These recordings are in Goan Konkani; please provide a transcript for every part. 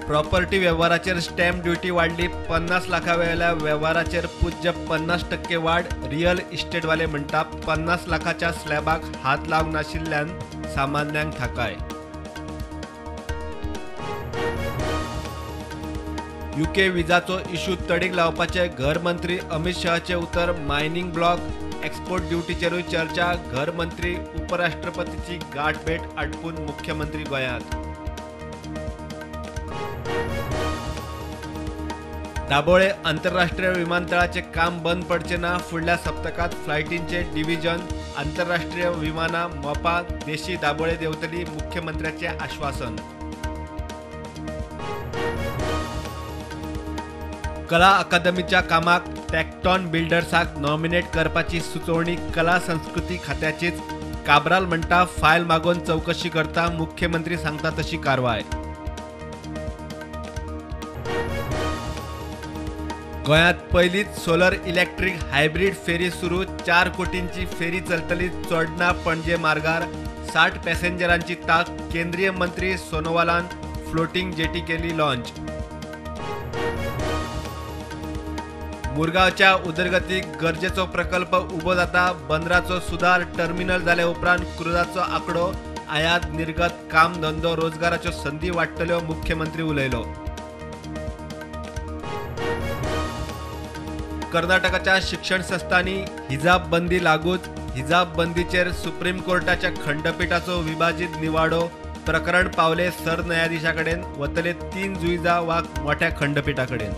प्रॉपर्टी वेव्हाराचेर स्टॅम्प ड्युटी वाडली. 50 लाखां वेल्या वेव्हाराचेर पुज्य 50% वाड. रियल इस्टेटवाले म्हणटा 50 लाखाच्या स्लॅबाक हात लावंक नाशिल्ल्यान सामान्यांक थाकाय. युके विजाचो इश्यू तडीक लावपाचे घर मंत्री अमित शहाचे उतर. मायनिंग ब्लॉक एक्सपोर्ट ड्युटीचेरूय चर्चा. घर मंत्री उपराष्ट्रपतीची गाठभेट आटपून मुख्यमंत्री गोंयांत. दाबोळे आंतरराष्ट्रीय विमानतळाचे काम बंद पडचे ना. फुडल्या सप्तकात फ्लायटींचे डिव्हिजन. आंतरराष्ट्रीय विमानां मोपा देशी दाबोळे देंवतली. मुख्यमंत्र्याचे आश्वासन. कला अकादमीच्या कामाक टॅक्टॉन बिल्डर्साक नॉमिनेट करपाची सुचोवणी कला संस्कृती खात्याचीच. काब्राल म्हणटा फायल मागोवन चवकशी करता. मुख्यमंत्री सांगता तशी कारवाय. गोंयांत पयलीच सोलर इलेक्ट्रीक हायब्रीड फेरी सुरू. 4 कोटींची फेरी चलतली. चोडणा पणजे मार्गार 60 पॅसेंजरांची तांक. केंद्रीय मंत्री सोनोवालान फ्लोटिंग जेटी केली लॉन्च. मुरगांवच्या उदरगतीक गरजेचो प्रकल्प उबो जाता. बंदराचो सुदार टर्मिनल जाले उपरांत क्रुजाचो आंकडो आयात निर्गत काम धंदो रोजगाराच्यो संदी वाडटल्यो. मुख्यमंत्री उलयलो. कर्नाटकाच्या शिक्षण संस्थांनी हिजाब बंदी लागूच. हिजाब बंदीचेर सुप्रीम कोर्टाच्या खंडपीठाचो विभाजीत निवाडो. प्रकरण पावले सरन्यायाधीशा कडेन. वतले 3 जुईजा वा मोठ्या खंडपीठा कडेन.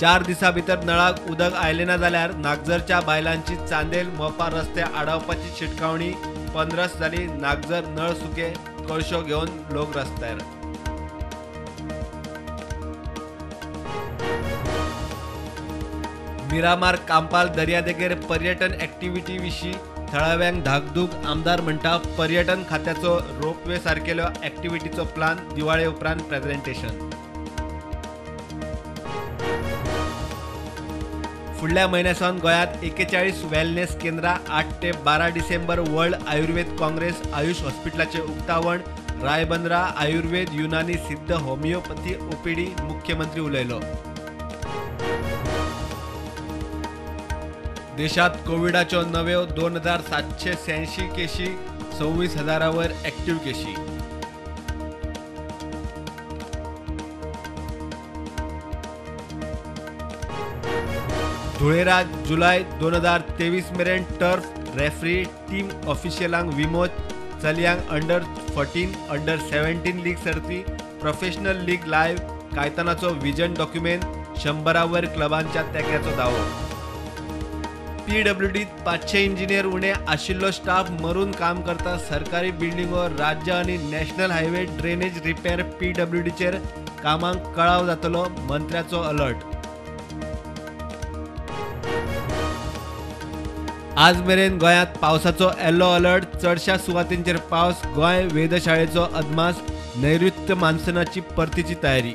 4 दिसां भितर नळाक उदक आयलें ना जाल्यार नागझरच्या बायलांची चांदेल मोपा रस्ते आडावपाची शिटकावणी. 15 जाली नागझर नळ सुके. कळशो घेवन लोक रस्त्यार. मिरामार कांपाल दर्यादेगेर पर्यटन ऍक्टिव्हिटी विशीं थळाव्यांक धाकधूक. आमदार म्हणटा पर्यटन खात्याचो रोपवे सारकेल्यो ऍक्टिव्हिटीचो प्लान दिवाळे उपरांत प्रेझेंटेशन. फुडल्या म्हयन्या सावन गोंयांत 41 वेलनेस केंद्रां. 8 ते 12 डिसेंबर वर्ल्ड आयुर्वेद काँग्रेस. आयुष हॉस्पिटलाचें उक्तावण. रायबंदरा आयुर्वेद युनानी सिद्ध होमिओपॅथी ओपीडी. मुख्यमंत्री उलयलो. देशात कोविडाच्यो नव्यो 2786 केशी. 26,000 वयर ऍक्टिव्ह केशी. धुळेरात जुलय 2023 मेरेन टर्फ रेफ्री टीम ऑफिशियलांक विमो. चलयांक अंडर 14 अंडर 17 लीग सर्ती. Professional league live. कायतानाचो विजन डॉक्युमेंट. 100 वयर क्लबांच्या तेंक्याचो दावो. पीडब्ल्यूडीत 500 इंजिनियर उणे आशिल्लो स्टाफ मरून काम करता. सरकारी बिल्डिंगो राज्य आनी नॅशनल हायवे ड्रेनेज रिपेर पीडब्ल्यूडीचेर कामांक कळाव जातलो. मंत्र्याचो अलर्ट. आज मेरेन गोंयांत पावसाचो येलो अलर्ट. चडशा सुवातींचेर पावस. गोंय वेधशाळेचो अदमास. नैऋत्य मान्सूनाची परतीची तयारी.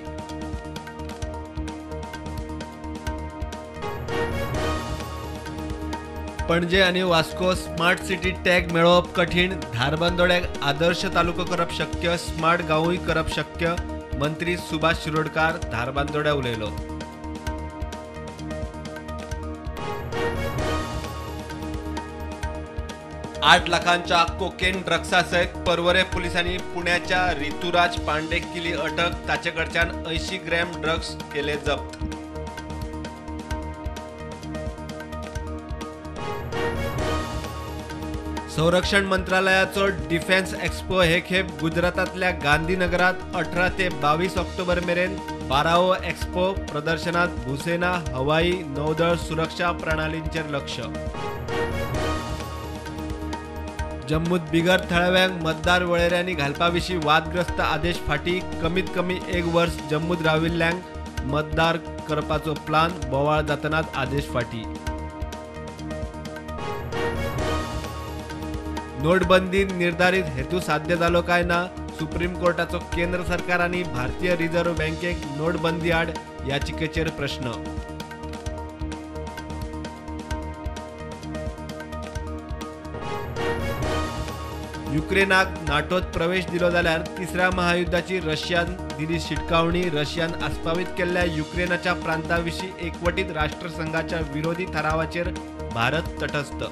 पणजे आनी वास्को स्मार्ट सिटी टॅग मेळोवप कठीण. धारबांदोड्याक आदर्श तालुको करप शक्य. स्मार्ट गांवूय करप शक्य. मंत्री सुभाष शिरोडकार धारबांदोड्या उलयलो. आठ लाखांच्या कोकेन ड्रग्सा सयत पर्वरे पुलिसांनी पुण्याच्या ऋतुराज पांडेक केली अटक. ताचे कडच्यान 80 ग्रॅम ड्रग्स केले जप्त. संरक्षण मंत्रालयाचो डिफेन्स एक्स्पो हे खेप गुजरातांतल्या गांधीनगरात 18 ते 22 ऑक्टोबर मेरेन. 12वो एक्स्पो प्रदर्शनात भूसेना, हवाई, नौदळ सुरक्षा प्रणालींचेर लक्ष. जम्मूत बिगर थळाव्यांक मतदार वळेऱ्यांनी घालपा विशीं वादग्रस्त आदेश फाटीं. कमीत कमी 1 वर्स जम्मूत राविल्ल्यांक मतदार करपाचो प्लान. बोवाळ जातनाच आदेश फाटीं. नोटबंदी निर्धारित हेतू साध्य जालो काय ना? सुप्रीम कोर्टाचो केंद्र सरकार आनी भारतीय रिझर्व्ह बँकेक नोटबंदी आड याचिकेचेर प्रश्न. युक्रेनाक नाटोत प्रवेश दिलो जाल्यार तिसऱ्या महायुद्धाची रशियान दिली शिटकावणी. रशियान आस्पावीत केल्ल्या युक्रेनाच्या प्रांताविशीं एकवटीत राष्ट्रसंघाच्या विरोधी थारावाचेर भारत तटस्थ.